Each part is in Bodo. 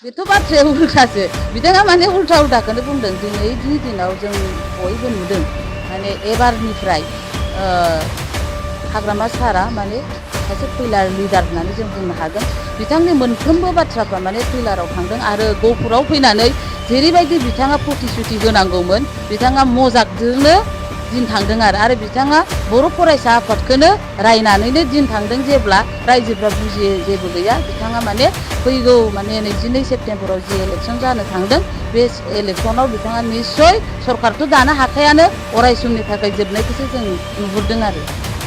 बेथ' बाथ्राया उल्थासो बिथाङा माने उल्था उल्थाखौनो बुंदों दिनैनि दिनाव जों बयबो नुदों माने एबारनिफ्राय हाग्रामा सारा माने सासे खैला लिडार होननानै जों बुंनो हागोन बिथांनि मोनफ्रोमबो बाथ्राफ्रा माने खैलाराव थांदों आरो गहपुराव फैनानै जेरैबायदि बिथाङा प्रतिश्रुति होनांगौमोन बिथाङा मजाकजोंनो दिन थांदों आरो बिथाङा बर' फरायसा आफादखौनो रायनानैनो दिन थांदों जेब्ला रायजोफ्रा बुजियो जेबो गैया बिथाङा माने फैगौ माने 22 सेप्तेम्बराव जि इलेक्सन जानो थांदों बे इलेक्सनाव बिथाङा निश्चय सरकारथ' दानो हाखायानो अराय समनि थाखाय जोबनायखौसो जों नुहुरदों आरो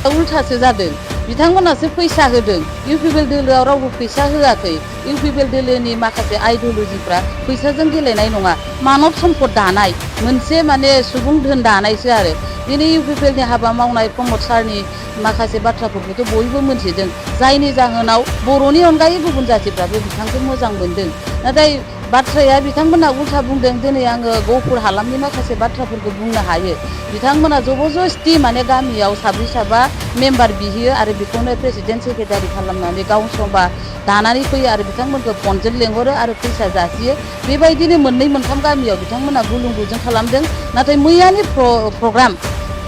उल्थासो जादों बिथांमोनासो फैसा होदों इउपिपिएल दोलोआव रावबो फैसा होआखै इउपिपिएल दोलोनि माखासे आइडिय'लजिफ्रा फैसाजों गेलेनाय नङा मानब सम्पद दानाय मोनसे माने सुबुं धोन दानायसो आरो दिनै इउपिपिएलनि हाबा मावनाय प्रमद सारनि माखासे बाथ्राफोरखौथ' बयबो मोनथिदों जायनि जाहोनाव बर'नि अनगायै गुबुन जाथिफ्राबो बिथांखौ मोजां मोनदों नाथाय बाथ्राया बिथांमोना उल्था बुंदों दिनै आङो गहपुर हालामनि माखासे बाथ्राफोरखौ बुंनो हायो बिथांमोना जबरदस्ति माने गामियाव साब्रै साबा मेम्बार बिहैयो आरो बेखौनो प्रेसिडेन्ट सेक्रेटारि खालामनानै गाव सभा दानानै फैयो आरो बिथांमोनखौ फनजों लेंहरो आरो फैसा जासियो बेबायदिनो मोननै मोनथाम गामियाव बिथांमोना गुलुं गुजुं खालामदों नाथाय मैयानि प्रग्राम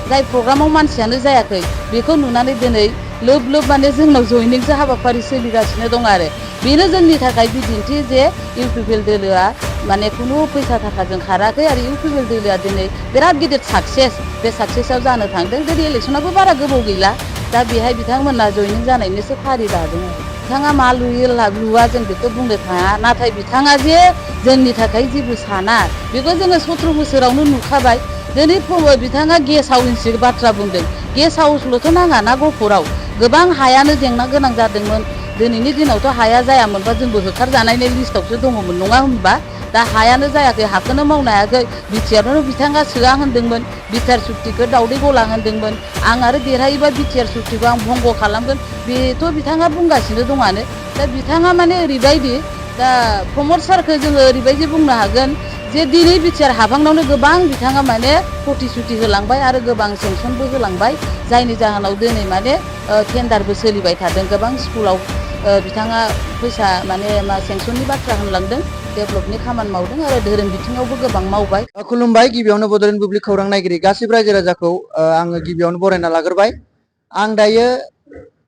जाय प्रग्रामाव मानसियानो जायाखै बेखौ नुनानै दिनै लोब लोब माने जोंनाव जयनिंसो हाबाफारि सोलिगासिनो दं आरो बेनो जोंनि थाखाय बिदिन्थि जे इउपिपिएल दोलोआ माने खुनु फैसा थाखाजों खाराखै आरो इउपिपिएल दोलोआ दिनै बिराद गिदिर साक्सेस बे साक्सेसआव जानो थांदों दिनै इलेक्सनाबो बारा गोबाव गैला दा बेहाय बिथांमोना जयनिं जानायनिसो फारि दादों बिथाङा मा लुयो लुवा जों बेखौ बुंनो थाङा नाथाय बिथाङा जे जोंनि थाखाय जेबो साना बेखौ जोङो 17 बोसोरावनो नुखाबाय दिनै बिथाङा गेस्ट हाउसनि बाथ्रा बुंदों गेस्ट हाउसल'थ' नाङा ना गहपुराव गोबां हायानो जेंना गोनां जादोंमोन दिनैनि दिनावथ' हाया जायामोनबा जोंबो होखारजानायनि लिस्टआवसो दङमोन नङा होनबा दा हायानो जायाखै हाखौनो मावनो हायाखै बिटिआरनो बिथाङा सोआ होनदोंमोन बिटिआर सुक्तिखौ दावदै गला होनदोंमोन आं आरो देरहायोबा बिटिआर सुक्तिखौ आं भंग खालामगोन बेथ' बिथाङा बुंगासिनो दङानो दा बिथाङा माने ओरैबायदि दा प्रमद सारखौ जोङो ओरैबायदि बुंनो हागोन जे दिनै बिटिआर हाबांनावनो गोबां बिथाङा माने प्रतिश्रुति होलांबाय आरो गोबां सेंसनबो होलांबाय जायनि जाहोनाव दिनै माने टेन्डारबो सोलिबाय थादों गोबां स्कुलाव बिथाङा फैसा माने सेंसननि बाथ्रा होनलांदों डेभेलपनि खामानि मावदों आरो धोरोम बिथिङावबो गोबां मावबाय खुलुमबाय गिबियावनो बड'लेण्ड बुब्लि खौरां नायगिरि गासिबो रायजो राजाखौ आङो गिबियावनो बरायना लाग्रोबाय आं दायो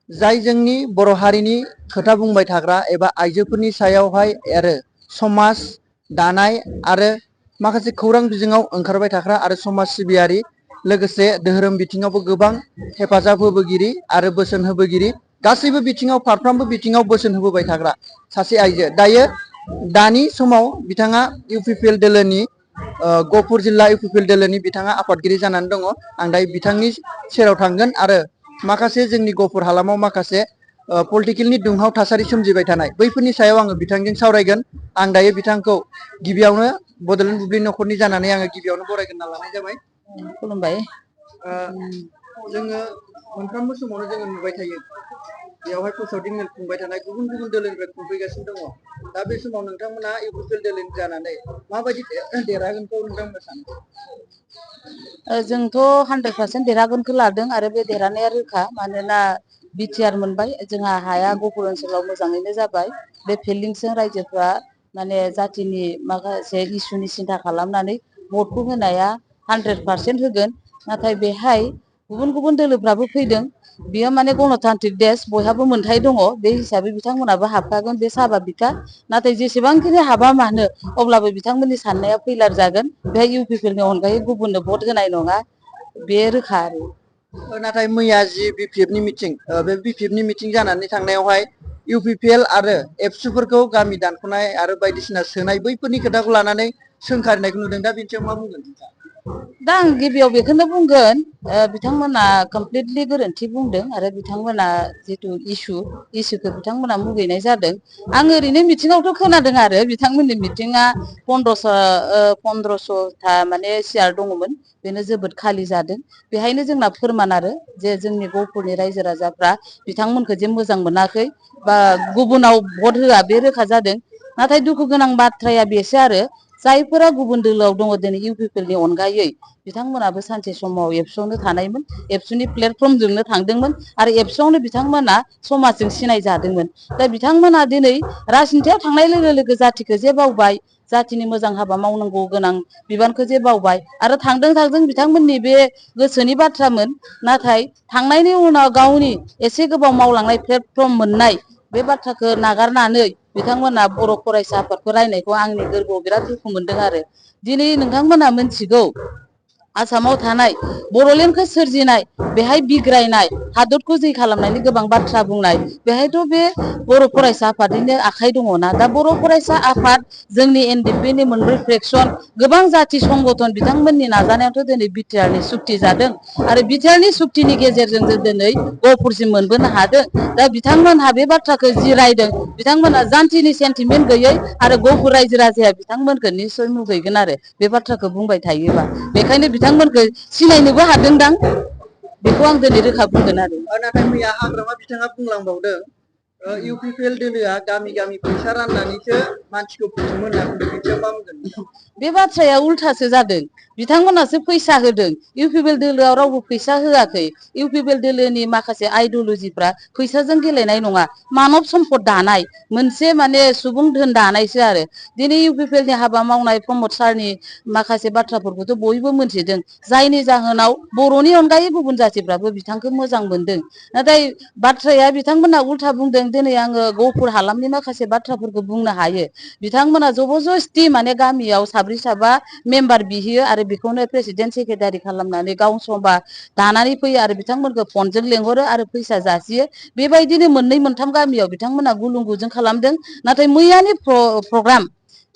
जाय जोंनि बर' हारिनि खोथा बुंबाय थाग्रा एबा आइजोफोरनि सायावहाय आरो समाज दानाय आरो माखासे खौरां बिजोङाव ओंखारबाय थाग्रा आरो समाज सिबियारि लोगोसे धोरोम बिथिङावबो गोबां हेफाजाब होबोगिरि आरो बोसोन होबोगिरि गासैबो बिथिङाव फारफ्रोमबो बिथिङाव बोसोन होबोबाय थाग्रा सासे आइजो दायो दानि समाव बिथाङा इउपिपिएल दोलोनि गहपुर जिल्ला इउपिपिएल दोलोनि बिथाङा आफादगिरि जानानै दङ आं दायो बिथांनि सेराव थांगोन आरो माखासे जोंनि गहपुर हालामाव माखासे पलिटिकेलनि दुंहाव थासारि सोमजिबाय थानाय बैफोरनि सायाव आङो बिथांजों सावरायगोन आं दायो बिथांखौ गिबियावनो बड'लेण्ड बुब्लि नखरनि जानानै आङो गिबियावनो बरायग्रोना लानाय जाबाय खुलुमबाय जोङो मोनफ्रोमबो समावनो जोङो नुबाय थायो बेयावहाय फोसावदिं मेल खुंबाय थानाय गुबुन गुबुन दोलोनिफ्राय खुंफैगासिनो दङ दा बे समाव नोंथांमोना इउपिपिएल दोलोनि जानानै माबायदि देरहागोनखौ नोंथांमोना सानो जोंथ' 100% देरहागोनखौ लादों आरो बे देरहानाया रोखा मानोना बिटिआर मोनबाय जोंहा हाया गहपुर ओनसोलाव मोजाङैनो जाबाय बे फिल्डिंजों रायजोफ्रा माने जातिनि माखासे इसुनि सिन्था खालामनानै भटखौ होनाया 100% होगोन नाथाय बेहाय गुबुन गुबुन दोलोफ्राबो फैदों बियो माने गणतान्त्रिक देश बयहाबो मोनथाय दङ बे हिसाबै बिथांमोनाबो हाबखागोन बे स्वाभाबिकखा नाथाय जेसेबांखिनि हाबा मानो अब्लाबो बिथांमोननि साननाया फैलार जागोन बेहाय इउपिपिएलनि अनगायै गुबुननो भट होनाय नङा बे रोखा आरो नाथाय मैया जि बिपिएफनि मिटिं बे बिपिएफनि मिटिं जानानै थांनायावहाय इउपिपिएल आरो एबसुफोरखौ गामि दानख'नाय आरो बायदिसिना सोनाय बैफोरनि खोथाखौ लानानै सोंखारिनायखौ नुदों दा बेनि सायाव मा बुंगोन दा आं गिबियाव बेखौनो बुंगोन बिथांमोना कमप्लिटलि गोरोन्थि बुंदों आरो बिथांमोना जिथु इसुखौ बिथांमोना मुगैनाय जादों आं ओरैनो मिथिङावथ' खोनादों आरो बिथांमोननि मिटिङा 1500था माने सियार दङमोन बेनो जोबोद खालि जादों बेहायनो जोंना फोरमान आरो जे जोंनि गहपुरनि रायजो राजाफ्रा बिथांमोनखौ जे मोजां मोनाखै बा गुबुनाव भट होआ बे रोखा जादों नाथाय दुखु गोनां बाथ्राया बेसो आरो जायफोरा गुबुन दोलोआव दङ दिनै इउपिपिएलनि अनगायै बिथांमोनाबो सानसे समाव एबसुआवनो थानायमोन, एबसुनि प्लेटफर्मजोंनो थांदोंमोन आरो एबसुआवनो बिथांमोना समाजजों सिनाय जादोंमोन। दा बिथांमोना दिनै राजनितियाव थांनाय लोगो लोगो जातिखौ जे बावबाय, जातिनि मोजां हाबा मावनांगौ गोनां बिबानखौ जे बावबाय आरो थांदों बिथांमोननि बे गोसोनि बाथ्रामोन। नाथाय थांनायनि उनाव गावनि एसे गोबाव मावलांनाय प्लेटफर्म मोननाय बे बाथ्राखौ नागारनानै बिथांमोना बर' फरायसा आफादखौ रायनायखौ आंनि गोरबोआव बिराद दुखु मोनदों आरो। दिनै नोंथांमोना मिथिगौ आसामाव थानाय बर'लेण्डखौ सोरजिनाय, बेहाय बिग्रायनाय, हादरखौ जै खालामनायनि गोबां बाथ्रा बुंनाय, बेहायथ' बे बर' फरायसा आफादनिनो आखाइ दङना। दा बर' फरायसा आफाद, जोंनि एनडिएफबिनि मोनब्रै फ्रेक्सन, गोबां जाथि संगठन बिथांमोननि नाजानायावथ' दिनै बिटिआरनि सुक्ति जादों आरो बिटिआरनि सुक्तिनि गेजेरजों जों दिनै गहपुरसिम मोनबोनो हादों। दा बिथांमोनहा बे बाथ्राखौ जि रायदों, बिथांमोनहा जान्थिनि सेन्टिमेन्ट गैयै आरो गहपुर रायजो राजाया बिथांमोनखौ निसय मुगैगोन आरो बे बाथ्राखौ बुंबाय थायोबा। बेखायनो बिथांमोनखौ सिनायनोबो हादोंदां, बेखौ आं दिनै रोखा बुंगोन आरो। नाथाय मैया हाग्रामा बिथाङा बुंलांबावदों इउपिपिएल दोलोआ गामि गामि फैसा राननानैसो मानसिखौ बुथुमो होनना बुंदों। बिदियाव मा बुंगोन? बे बाथ्राया उल्थासो जादों। बिथांमोनासो फैसा होदों, इउपिपिएल दोलोआव रावबो फैसा होआखै। इउपिपिएल दोलोनि माखासे आइडिअलजिफ्रा फैसाजों गेलेनाय नङा, मानब सम्पद दानाय, मोनसे माने सुबुं धोन दानायसो आरो। दिनै इउपिपिएलनि हाबा मावनाय प्रमद सारनि माखासे बाथ्राफोरखौथ' बयबो मोनथिदों, जायनि जाहोनाव बर'नि अनगायै गुबुन जातिफ्राबो बिथांखौ मोजां मोनदों। नाथाय बाथ्राया बिथांमोना उल्था बुंदों। दिनै आङो गहपुर हालामनि माखासे बाथ्राफोरखौ बुंनो हायो। बिथांमोना जबरजस्ति माने गामियाव साब्रै साबा मेम्बार बिहैयो आरो बेखौनो प्रेसिडेन्ट सेक्रेटारि खालामनानै गाव सभा दानानै फैयो आरो बिथांमोनखौ फनजों लेंहरो आरो फैसा जासियो। बेबायदिनो मोननै मोनथाम गामियाव बिथांमोना गुलुं गुजुं खालामदों। नाथाय मैयानि प्रग्राम,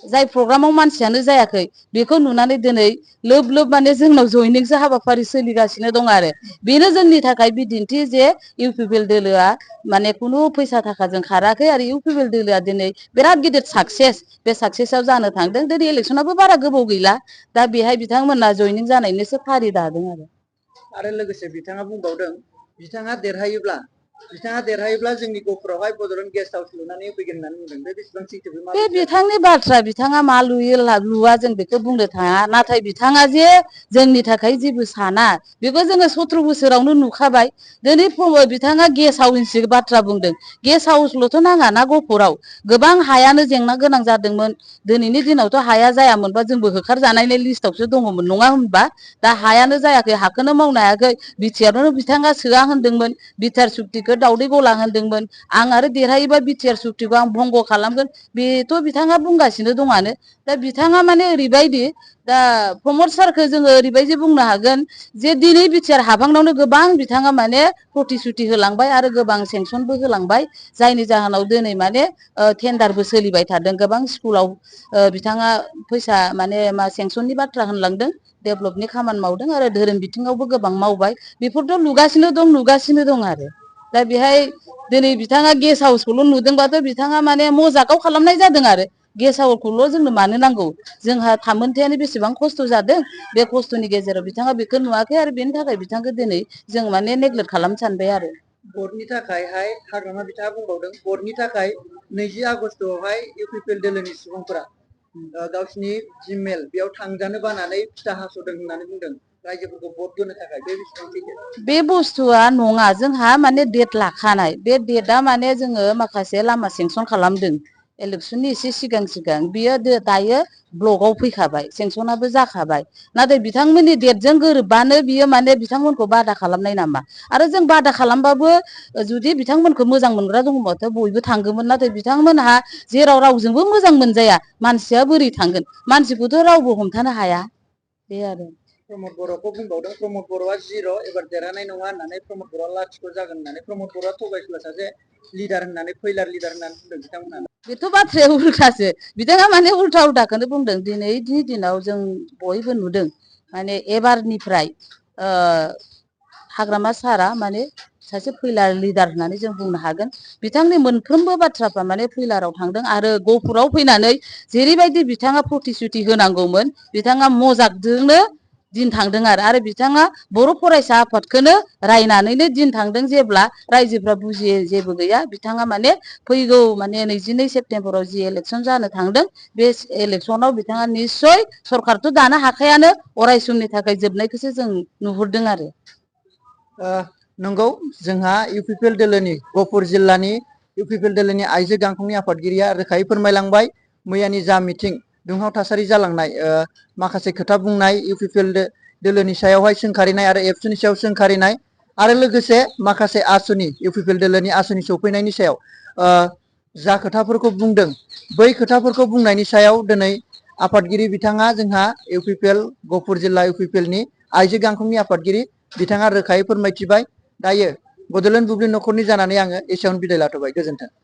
जाय प्रग्रामाव मानसियानो जायाखै, बेखौ नुनानै दिनै लोब लोब माने जोंनाव जयनिंसो हाबाफारि सोलिगासिनो दं आरो। बेनो जोंनि थाखाय बिदिन्थि जे इउपिपिएल दोलोआ माने खुनु फैसा थाखाजों खाराखै आरो इउपिपिएल दोलोआ दिनै बिराद गिदिर साक्सेस, बे साक्सेसआव जानो थांदों। दिनै इलेक्सनाबो बारा गोबाव गैला, दा बेहाय बिथांमोना जयनिं जानायनिसो फारि दादों आरो लोगोसे बिथाङा बुंबावदों बिथाङा देरहायोब्ला जोंनि गहपुरावहाय बड'लेण्ड गेस्ट हाउस लुनानै होफैगोन होननानै बुंदों। बे बेसेबां सैथो? बे बिथांनि बाथ्रा, बिथाङा मा लुयो लुवा जों बेखौ बुंनो थाङा। नाथाय बिथाङा जे जोंनि थाखाय जेबो साना, बेखौ जोङो 17 बोसोरावनो नुखाबाय। दिनै बिथाङा गेस्ट हाउसनि बाथ्रा बुंदों। गेस्ट हाउसल'थ' नाङा ना गहपुराव, गोबां हायानो जेंना गोनां जादोंमोन। दिनैनि दिनावथ' हाया जायामोनबा जोंबो होखारजानायनि लिस्टआवसो दङमोन, नङा होनबा? दा हायानो जायाखै, हाखौनो मावनो हायाखै। बिटिआरआवनो बिथाङा सोआ होनदोंमोन, बिटिआर सुक्तिखौ दावदै गला होनदोंमोन। आं आरो देरहायोबा बिटिआर सुक्तिखौ आं भंग खालामगोन, बेथ' बिथाङा बुंगासिनो दङानो। दा बिथाङा माने ओरैबायदि, दा प्रमद सारखौ जोङो ओरैबायदि बुंनो हागोन जे दिनै बिटिआर हाबांनावनो गोबां बिथाङा माने प्रतिश्रुति होलांबाय आरो गोबां सेंसनबो होलांबाय, जायनि जाहोनाव दिनै माने टेन्डारबो सोलिबाय थादों। गोबां स्कुलाव बिथाङा फैसा माने सेंसननि बाथ्रा होनलांदों, डेभेलपनि खामानि मावदों आरो धोरोम बिथिङावबो गोबां मावबाय। बेफोरथ' नुगासिनो दं आरो। दा बेहाय दिनै बिथाङा गेस्ट हाउसखौल' नुदोंबाथ' बिथाङा माने मजाकाव खालामनाय जादों आरो। गेस्ट हाउसखौल' जोंनो मानो नांगौ, जोंहा थामोनथायानो बेसेबां खस्थ' जादों, बे खस्थ'नि गेजेराव बिथाङा बेखौ नुवाखै आरो बेनि थाखाय बिथांखौ दिनै जों माने नेग्लेक्ट खालामनो सानबाय आरो। भटनि थाखायहाय हाग्रामा बिथाङा बुंबावदों, भटनि थाखाय 20 आगस्टआवहाय इउपिपिएल दोलोनि सुबुंफोरा गावसिनि जिमेल बेयाव थांजानो बानानै फिथा हास'दों होननानै बुंदों रायजोफोरखौ भट होनो थाखाय। बे बेसेबां सैथो? बे बुस्थुआ नङा, जोंहा माने डेट लाखानाय। बे डेटआ माने जोङो माखासे लामा सेंसन खालामदों इलेक्सननि एसे सिगां बियो दायो ब्लकआव फैखाबाय, सेंसनाबो जाखाबाय। नाथाय बिथांमोननि डेटजों गोरोबबानो बियो माने बिथांमोनखौ बादा खालामनाय नामा? आरो जों बादा खालामबाबो जुदि बिथांमोनखौ मोजां मोनग्रा दङबाथ' बयबो थांगौमोन। नाथाय बिथांमोनहा जेराव रावजोंबो मोजां मोनजाया, मानसिया बोरै थांगोन? मानसिखौथ' रावबो हमथानो हाया, बे आरो। प्रमद बर'खौ बुंबावदों, प्रमद बर'आ 0 एबार देरहानाय नङा होननानै, प्रमद बर'आ लाथिख' जागोन होननानै। प्रमद बर'आ थगायसुला सासे लिडार होननानै, फैलार लिडार होननानै बुंदों बिथांमोना। बेथ' बाथ्राया उल्थासो, बिथाङा माने उल्थाखौनो बुंदों। दिनैनि दिनाव जों बयबो नुदों माने एबारनिफ्राय हाग्रामा सारा माने सासे फैलार लिडार होननानै जों बुंनो हागोन। बिथांनि मोनफ्रोमबो बाथ्राफ्रा माने फैलाराव थांदों आरो गहपुराव फैनानै जेरैबायदि बिथाङा प्रतिश्रुति होनांगौमोन, बिथाङा मजाकजोंनो दिन थांदों आरो बिथाङा बर' फरायसा आफादखौनो रायनानैनो दिन थांदों जेब्ला रायजोफ्रा बुजियो जेबो गैया बिथाङा माने फैगौ माने 22 सेप्तेम्बराव जि इलेक्सन जानो थांदों बे इलेक्सनाव बिथाङा निस्सय सरकारथ' दानो हाखायानो अराय समनि थाखाय जोबनायखौसो जों नुहुरदों आरो नंगौ जोंहा इउपिपिएल दोलोनि गहपुर जिल्लानि इउपिपिएल दोलोनि आइजो गांखंनि आफादगिरिया रोखायै फोरमायलांबाय मैयानि जा मिथिं दुंहाव थासारि जालांनाय माखासे खोथा बुंनाय इउपिपिएल दोलोनि सायावहाय सोंखारिनाय आरो एबसुनि सायाव सोंखारिनाय आरो लोगोसे माखासे आसुनि इउपिपिएल दोलोनि आसुनि सौफैनायनि सायाव जा खोथाफोरखौ बुंदों बै खोथाफोरखौ बुंनायनि सायाव दिनै आफादगिरि बिथाङा जोंहा इउपिपिएल गहपुर जिल्ला इउपिपिएलनि आइजो गांखंनि आफादगिरि बिथाङा रोखायै फोरमायथिबाय दायो बड'लेण्ड बुब्लि नखरनि जानानै आङो एसेयावनो बिदाय लाथ'बाय गोजोन्थों।